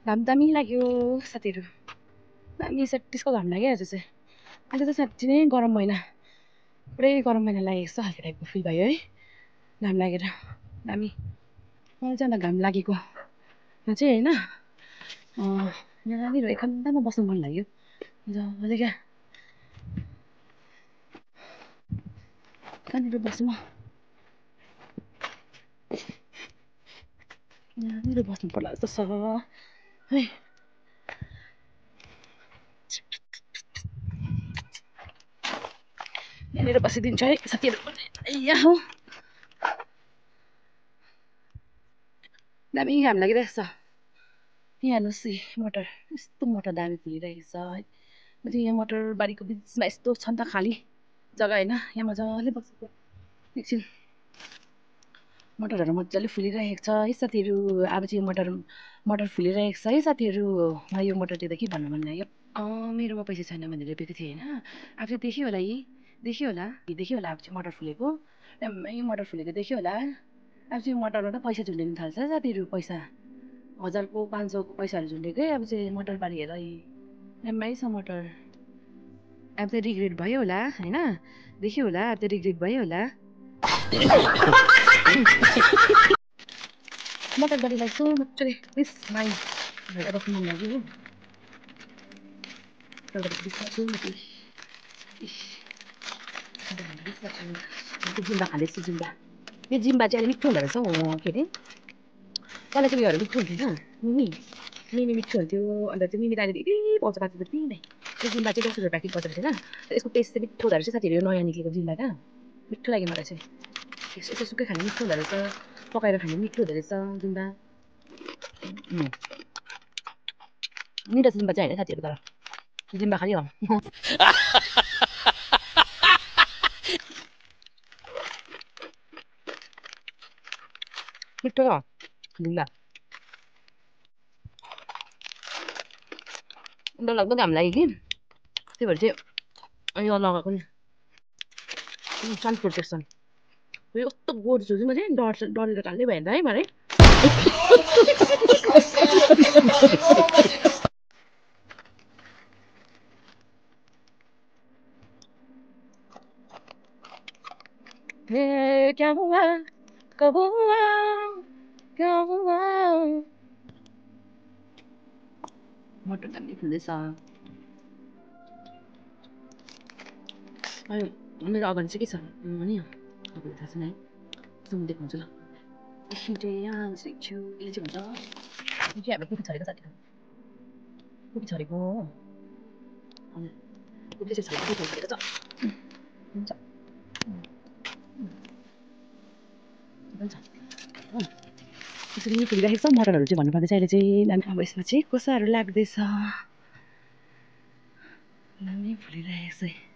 घाम दामी लाग्यो साथीहरू दामी सेट्टिसको घाम लाग्यो आज चाहिँ आज त साँच्ची नै गरम महिना पुरै गरम महिना लागेको छ हल्का टाइपको फिल भयो है घाम लागेर दामी मलाई चाहिँ अन्त घाम लागेको यो चाहिँ होइन यहाँनिर एकान्तमा बस्नु मन लाग्यो मजाले क्या कहाँनिर बस्नु यहाँनिर बस्नु पर्ला जस्तो छ है यहाँनिर बसिदिन्छ है साथीहरू यहाँ दामी घाम लागिरहेको छ यहाँ हेर्नुहोस् मटर यस्तो मटर दामी फुलिरहेको छ है चाहिँ यहाँ मटर बारीको बिचमा यस्तो छ नि त खाली जग्गा होइन यहाँ मजाले बसेको एकछिन मटरहरू मजाले फुलिरहेको छ है साथीहरू अब चाहिँ मटर फुलिरहेको छ है साथीहरू मलाई यो मटर देख्दा के भन्नु मन लाग्यो मेरोमा पैसा छैन भनेर रोपेको थिएँ होइन अब चाहिँ देख्यो होला देख्यो होला अब चाहिँ मटर फुलेको दामी मटर फुलेको देख्यो होला अब चाहिँ मटरमा त पैसा झुन्डिनु थाल्छ साथीहरू पैसा 1000को 500को पैसाहरू झुन्डेकै अब चाहिँ मटर बारी हेर दामी छ मटर अब चाहिँ रिग्रेट भयो होला होइन देख्यो होला अब चाहिँ रिग्रेट भयो होला मटर बारीलाई यसो मजाले मिस माइ भएर बस्नु मन लाग्यो हो जिम्बा खाँदैछु जिम्बा यो जिम्बा चाहिँ अलिक मिठो हुँदो रहेछ हौ के अरे पहिला चाहिँ उयोहरू मिठो हुन्थ्यो मिमी मिठो हुन्थ्यो अन्त चाहिँ मिमी त अहिले धेरै पाउँछ बाँच्नु पनि नै त्यो जिम्बा चाहिँ 10 रुपियाँ प्याकेट पर्छ होइन यसको टेस्ट चाहिँ मिठो हुँदो रहेछ साथीहरू यो नयाँ निक्लेको जिम्बा क्या मिठो लाग्यो मलाई चाहिँ यसो सुक्कै खानु मिठो हुँदो रहेछ पकाएर खानु मिठो हुँदो रहेछ जिम्बा मिठो जिम्बा चाहिँ होइन साथीहरू तर जिम्बा खालि हो मिठो हो जिम्बा डरलाग्दो घाम लाग्यो कि त्यही भएर चाहिँ यो लगाएको नि सन प्रोटेक्सन यो कस्तो गोर्छु चाहिँ म चाहिँ डरेर कालै भएन है मलाई क्या हुआ कब हुआ क्या हुआ मटर दामी फुल्दैछ मेरो अगाडि चाहिँ के छ नि तपाईँले थाहा छैन है जुम देखाउँछु ल छिटै यहाँ छु यसले चाहिँ हुन्छ यो चाहिँ हाम्रो कुपी छरेको साथीहरू कुपी छरेको हो कुपी चाहिँ छरेको छ हुन्छ यसरी नै फुलिरहेको छ मटरहरू चाहिँ भन्नुपर्दा चाहिँ अहिले चाहिँ अब यसमा चाहिँ कोसाहरू लाग्दैछ दामी फुलिरहेको छ